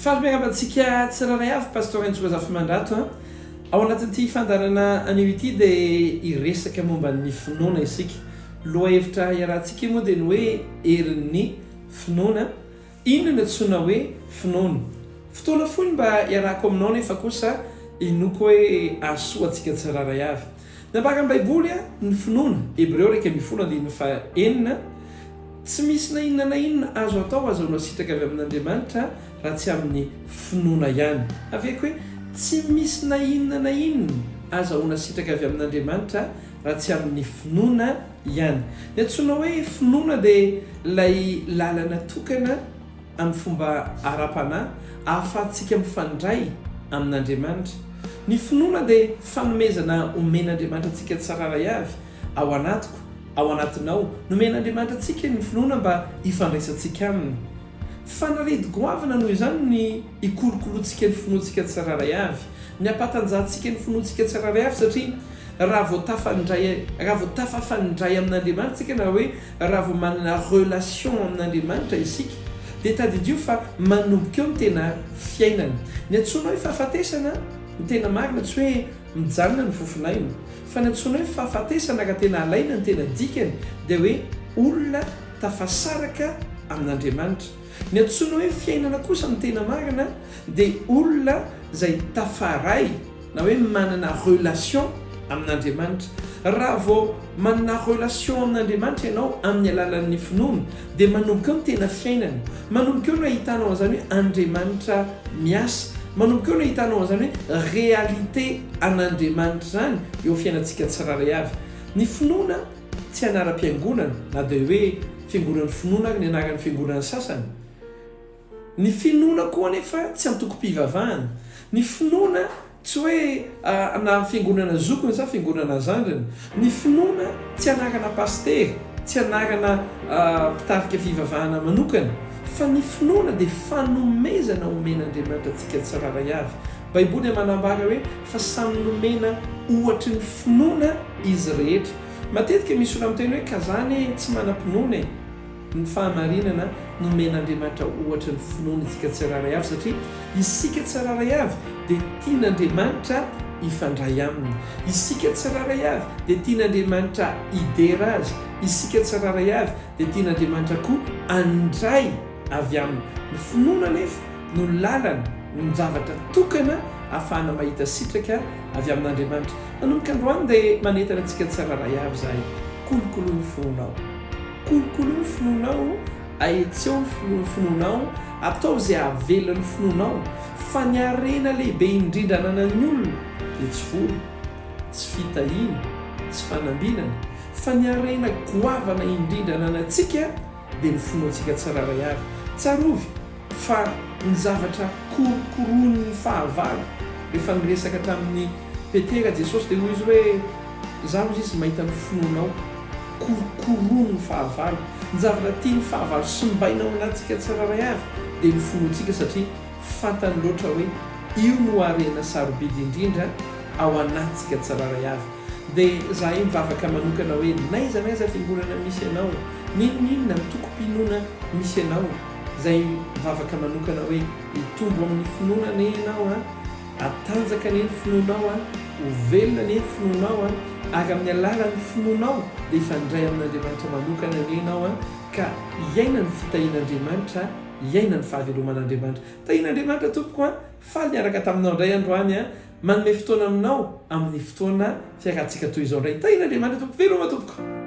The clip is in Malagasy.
Faly miarahaba antsika tsirairay avy Pasteur Enzo Razafimandrato a. Ao anatin'ity fandaharana anio ity dia hiresaka momba ny finoana isika. Lohahevitra iarahantsika moa dia ny hoe herin'ny finoana. Inona no antsoina hoe finoana? Fotoana fohy mba hiarahako aminao nefa kosa inoako hoe hahasoa antsika tsirairay avy. Nambaran'ny Baiboly ny finoana, Hebreo 11 andininy faha-6, Tsy misy na inona na inona azo atao azahoana sitraka avy amin'Andriamanitra raha tsy amin'ny finoana ihany. Averiko hoe, tsy misy na inona na inona azahoana sitraka avy amin'Andriamanitra raha tsy amin'ny finoana ihany. Ny antsoina hoe finoana dia ilay lalana tokana amin'ny fomba ara-panahy ahafahantsika mifandray amin'Andriamanitra. Ny finoana dia fanomezana omen'Andriamanitra antsika tsirairay avy, ao anatiko, ao anatinao. Nomen'Andriamanitra antsika ny finoana mba hifandraisantsika Aminy. Fanalady goavana noho izany ny hikolokoloantsika ny finoantsika tsirairay avy, ny hampatanjahantsika ny finoantsika tsirairay avy satria raha vao tafandray raha vao tafafandray amin'Andriamanitra isika na hoe raha vao manana relation amin'Andriamanitra isika dia tadidio fa manomboka eo ny tena fiainana. Ny antsoina hoe fahafatesana, ny tena marina tsy hoe mijanona ny fofon'aina fa ny antsoina hoe fahafatesana raha tena alaina ny tena dikany dia hoe olona tafasaraka amin'Andriamanitra. Ny antsoina hoe fiainana kosa ny tena marina dia olona izay tafaray na hoe manana relation amin'Andriamanitra. Raha vao manana relation amin'Andriamanitra ianao amin'ny alalan'ny finoana dia manomboka eo ny tena fiainana. Manomboka eo no ahitanao an'izany hoe Andriamanitra miasa. Manomboka eo no ahitanao an'izany hoe réalité an'Andriamanitra izany eo fiainantsika tsirairay avy. Ny finoana Tsy anaram-piangonana, na dia hoe Fiangonan'ny Finoana ary ny anaran'ny fiangonana sasany. Ny finoana koa anefa tsy antokom-pivavahana. Ny finoana tsy hoe na fiangonana zokiny sa fiangonana zandriny. Ny finoana tsy anarana pasitera, tsy anarana mpitarika fivavahana manokana. Fa ny finoana dia fanomezana omen'Andriamanitra antsika tsirairay avy. Baiboly dia manambara hoe fa samy nomena ohatry ny finoana izy rehetra. Matetika misy olona miteny hoe ka za anie tsy manam-pinoana e! Ny fahamarinana nomen'Andriamanitra ohatry ny finoana isika tsirairay avy satria isika tsirairay avy dia tian'Andriamanitra hifandray aminy. Isika tsirairay avy dia tian'Andriamanitra hidera Azy. Isika tsirairay avy dia tian'Andriamanitra koa handray avy aminy. Ny finoana anefa no lalana, ny zavatra tokana ahafahana mahita sitraka avy amin'Andriamanitra. Manomboka androany dia manentana antsika tsirairay avy izahay, kolokoloy ny finoanao. Kolokoloy ny finoanao, ahetseo ny finoanao, ataovy izay hahavelona ny finoanao, fa ny harena lehibe indrindra ananan'ny olona dia tsy vola, tsy fitahiana, tsy fanambinana, fa ny harena goavana indrindra ananantsika dia ny finoantsika tsirairay avy. Tsarovy fa ny zavatra korokoroin'ny fahavalo, rehefa niresaka tamin'i Petera Jesosy dia hoy Izy hoe, Izaho hozy Izy mahita ny finoanao. Korokoroin'ny fahavalo. Ny zavatra tian'ny fahavalo simbaina ao anatintsika tsirairay avy dia ny finoantsika satria fantany loatra hoe io no harena sarobidy indrindra ao anatintsika tsirairay avy. Dia izahay mivavaka manokana hoe n'aiza n'aiza fiangonana misy anao, n'inon'inona antokom-pinoana misy anao, izay mivavaka manokana hoe hitombo amin'ny finoana anie ianao an, hatanjaka anie ny finoanao an, ho velona anie ny finoanao an, ary amin'ny alalan'ny finoanao dia hifandray amin'Andriamanitra manokana anie ianao an, ka hiaina ny fitahian'Andriamanitra, hiaina ny fahaveloman'Andriamanitra. Tahian'Andriamanitra tompoko an, faly niaraka taminao indray androany an, manome fotoana aminao amin'ny fotoana fiarahantsika toy izao indray. Tahian'Andriamanitra tompoko, veloma tompoko.